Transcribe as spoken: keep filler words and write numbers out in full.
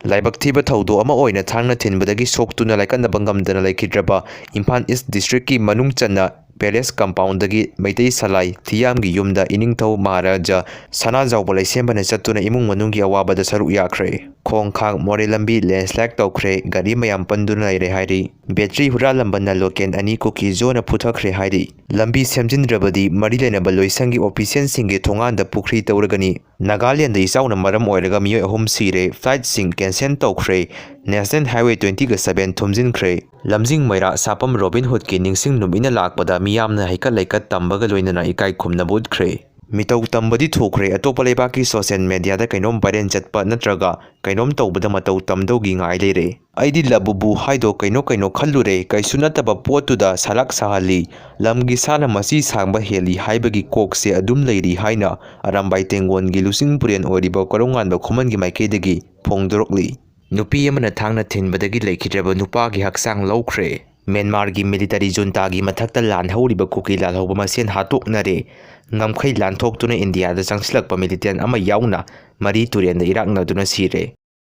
ꯂꯥꯏꯕꯛ ꯊꯤꯕ ꯊꯧꯗꯣꯛ ꯑꯃ ꯑꯣꯏꯅ ꯊꯥꯡꯅ ꯊꯤꯟꯕꯗꯒꯤ ꯁꯣꯛꯇꯨꯅ ꯂꯥꯏꯀꯠꯅꯕ ꯉꯝꯗꯅ ꯂꯩꯈꯤꯗ꯭ꯔꯕ ꯏꯝꯐꯥꯜ ꯏꯁ ꯗꯤꯁꯇ꯭ꯔꯤꯛꯀꯤ ꯃꯅꯨꯡ ꯆꯟꯅ ꯄꯦꯂꯦꯁ ꯀꯝꯄꯥꯎꯟꯗꯒꯤ ꯃꯩꯇꯩ ꯁꯂꯥꯏ ꯊꯤꯌꯥꯝꯒꯤ ꯌꯨꯝꯗ ꯏꯅꯤꯡꯊꯧ ꯃꯍꯥꯔꯥꯖꯥ ꯁꯅꯥꯖꯥꯎꯕ ꯂꯩꯁꯦꯝꯕꯅ ꯆꯠꯇꯨꯅ ꯏꯃꯨꯡ ꯃꯅꯨꯡꯒꯤ ꯑꯋꯥꯕꯗ ꯁꯔꯨꯛ ꯌꯥꯈ꯭ꯔꯦ꯫ ꯈꯣꯡꯈꯥꯡ ꯃꯣꯔꯦ ꯂꯝꯕꯤ ꯂꯦꯟꯁꯂꯥꯏꯗ ꯇꯧꯈ꯭ꯔꯦ, ꯒꯥꯔꯤ ꯃꯌꯥꯝ ꯄꯟꯗꯨꯅ ꯂꯩꯔꯦ ꯍꯥꯏꯔꯤ꯫ ꯕꯦꯇ꯭ꯔꯤ ꯍꯨꯔꯥꯜꯂꯝꯕ ꯅꯥꯂꯣꯀꯦꯟ ꯑꯅꯤ ꯀꯨꯀꯤ ꯖꯣꯅ ꯐꯨꯊꯈ꯭ꯔꯦ ꯍꯥꯏꯔꯤ꯫ ꯂꯝꯕꯤ ꯁꯦꯝꯖꯤꯟꯗ꯭ꯔꯕꯗꯤ ꯃꯔꯤ ꯂꯩꯅꯕ ꯂꯣꯏꯁꯪꯒꯤ ꯑꯣꯐꯤꯁꯤꯌꯦꯜꯁꯤꯡꯒꯤ ꯊꯣꯡꯒꯥꯟꯗ ꯄꯨꯈ꯭ꯔꯤ ꯇꯧꯔꯒꯅꯤ꯫ ꯅꯥꯒꯥꯂꯦꯟꯗ ꯏꯆꯥꯎꯅ ꯃꯔꯝ ꯑꯣꯏꯔꯒ ꯃꯤꯑꯣꯏ ꯑꯍꯨꯝ ꯁꯤꯔꯦ, ꯐ꯭ꯂꯥꯏꯠꯁꯤꯡ ꯀꯦꯟꯁꯦꯜ ꯇꯧꯈ꯭ꯔꯦ, ꯅꯦꯁꯅꯦꯜ ꯍꯥꯏꯋꯦ ꯇ꯭ꯋꯦꯟꯇꯤꯒ ꯁꯕꯦꯟ ꯊꯨꯝꯖꯤꯟꯈ꯭ꯔꯦ꯫ ꯂꯝꯖꯤꯡ ꯃꯩꯔꯥ ꯁꯥꯄꯝ ꯔꯣꯕꯤꯟ ꯍꯨꯗꯀꯤ ꯅꯤꯡꯁꯤꯡ ꯅꯨꯃꯤꯠꯅ ꯂꯥꯛꯄꯗ ꯃꯤꯌꯥꯝꯅ ꯍꯩꯀꯠ ꯂꯩꯀꯠ ꯇꯝꯕꯒ ꯂꯣꯏꯅꯅ ꯏꯀꯥꯏ ꯈꯨꯝꯅꯕ ꯎꯠꯈ꯭ꯔꯦ꯫ ꯃꯤꯇꯧ ꯇꯝꯕꯗꯤ ꯊꯨꯈ꯭ꯔꯦ, ꯑꯇꯣꯞꯄ ꯂꯩꯕꯥꯛꯀꯤ ꯁꯣꯁꯤꯌꯦꯜ ꯃꯦꯗꯤꯌꯥꯗ ꯀꯩꯅꯣꯝ ꯚꯥꯏꯔꯦꯜ ꯆꯠꯄ ꯅꯠꯇ꯭ꯔꯒ ꯀꯩꯅꯣꯝ ꯇꯧꯕꯗ ꯃꯇꯧ ꯇꯝꯗꯧꯒꯤ ꯉꯥꯏ ꯂꯩꯔꯦ꯫ ꯑꯩꯗꯤ ꯂꯕꯨꯕꯨ ꯍꯥꯏꯗꯣ ꯀꯩꯅꯣ ꯀꯩꯅꯣ ꯈꯜꯂꯨꯔꯦ, ꯀꯩꯁꯨ ꯅꯠꯇꯕ ꯄꯣꯠꯇꯨꯗ ꯁꯂꯥꯛ ꯁꯥꯍꯜꯂꯤ꯫ ꯂꯝꯒꯤ ꯁꯥꯅ ꯃꯆꯤ ꯁꯥꯡꯕ ꯍꯦꯜꯂꯤ ꯍꯥꯏꯕꯒꯤ ꯀꯣꯛꯁꯦ ꯑꯗꯨꯝ ꯂꯩꯔꯤ ꯍꯥꯏꯅ ꯑꯔꯥꯝꯕꯥꯏ ꯇꯦꯡꯒꯣꯟꯒꯤ ꯂꯨꯆꯤꯡ ꯄꯨꯔꯦꯟ ꯑꯣꯏꯔꯤꯕ ꯀꯣꯔꯧꯉꯥꯟꯕ ꯈꯨꯃꯟꯒꯤ ꯃꯥꯏꯀꯩꯗꯒꯤ ꯐꯣꯡꯗꯣꯔꯛꯂꯤ꯫ ꯅꯨꯄꯤ ꯑꯃꯅ ꯊꯥꯡꯅ ꯊꯤꯟꯕꯗꯒꯤ ꯂꯩꯈꯤꯗ꯭ꯔꯕ ꯅꯨꯄꯥꯒꯤ ꯍꯛꯆꯥꯡ ꯂꯧꯈ꯭ꯔꯦ꯫ ꯃ꯭ꯌꯥꯟꯃꯥꯔꯒꯤ ꯃꯤꯂꯤꯇꯔꯤ ꯖꯨꯟꯇꯥꯒꯤ ꯃꯊꯛꯇ ꯂꯥꯟ ꯍꯧꯔꯤꯕ ꯀꯨꯀꯤ ꯂꯥꯜꯍꯧꯕ ꯃꯁꯦꯟ ꯍꯥꯠꯇꯣꯛꯅꯔꯦ꯫ ꯉꯝꯈꯩ ꯂꯥꯟꯊꯣꯛꯇꯨꯅ ꯏꯟꯗꯤꯌꯥꯗ ꯆꯪꯁꯤꯜꯂꯛꯄ ꯃꯤꯂꯤꯇꯦꯟ ꯑꯃ ꯌꯥꯎꯅ ꯃꯔꯤ ꯇꯨꯔꯦꯟꯗ ꯏꯔꯥꯛꯅꯗꯨꯅ ꯁꯤꯔꯦ꯫